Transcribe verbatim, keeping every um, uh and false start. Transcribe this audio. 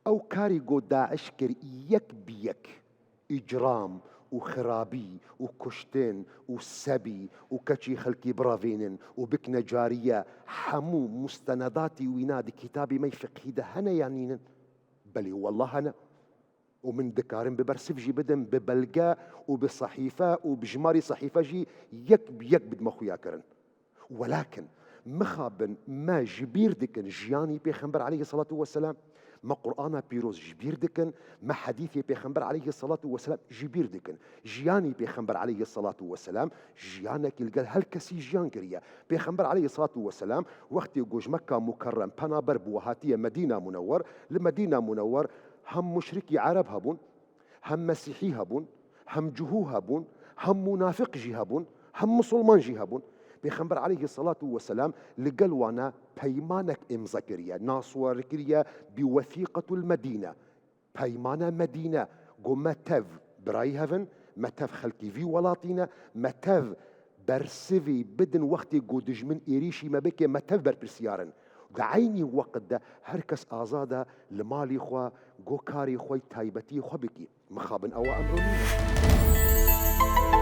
Ew karî ku Daiş kir yek bi yek îcram û xirabî û kuştin û sebî û keçî xelkî birevînin û bikine cariye, hemû mustenedatî wîna di kitabê me fiqhî de hene ya nînin? Belê, wallah hene. Û min dikarim bi bersiv jî bidim, bi belge û bi sehîfe û bi jimarî sehîfe jî yek bi yek bidime xuya kirin. Welakin mixabin me ji bîr dikin jiyanî Pêxember aleyhisselatu vesselam, me Qur'ana pîroz ji bîr dikin, me hedîfê Pêxember aleyhisselatu vesselam ji bîr dikin. Jiyanî Pêxember aleyhisselatu vesselam jiyanekî li gel her kesî jiyan kiriye. Pêxember aleyhisselatu vesselam wextê ku ji Mekka Mukerrem penaber bû hatiye Medîna Munewwer, li Medîna Munewwer hem muşrikî Ereb hebûn, hem Mesîhî hebûn, hem Cihû hebûn, hem munafiq jî hebûn, hem misilman jî hebûn. Pêxember aleyhisselatu vesselam li gel wana peymanek îmza kiriye, naswar kiriye bi Wesîqetul Medîne. Peymana Medîne, ku me tev birayî hev in, me tev xelkî vî welatî ne, me tev bersivî bidin wextê ku dijmin êrîşî me bike, me tev berpirsiyar in. Di eynî weqt de her kes azad e li malî xwe, ku karê xwe, taybetiyê xwe bikî. Mixabin ewa emro nîne.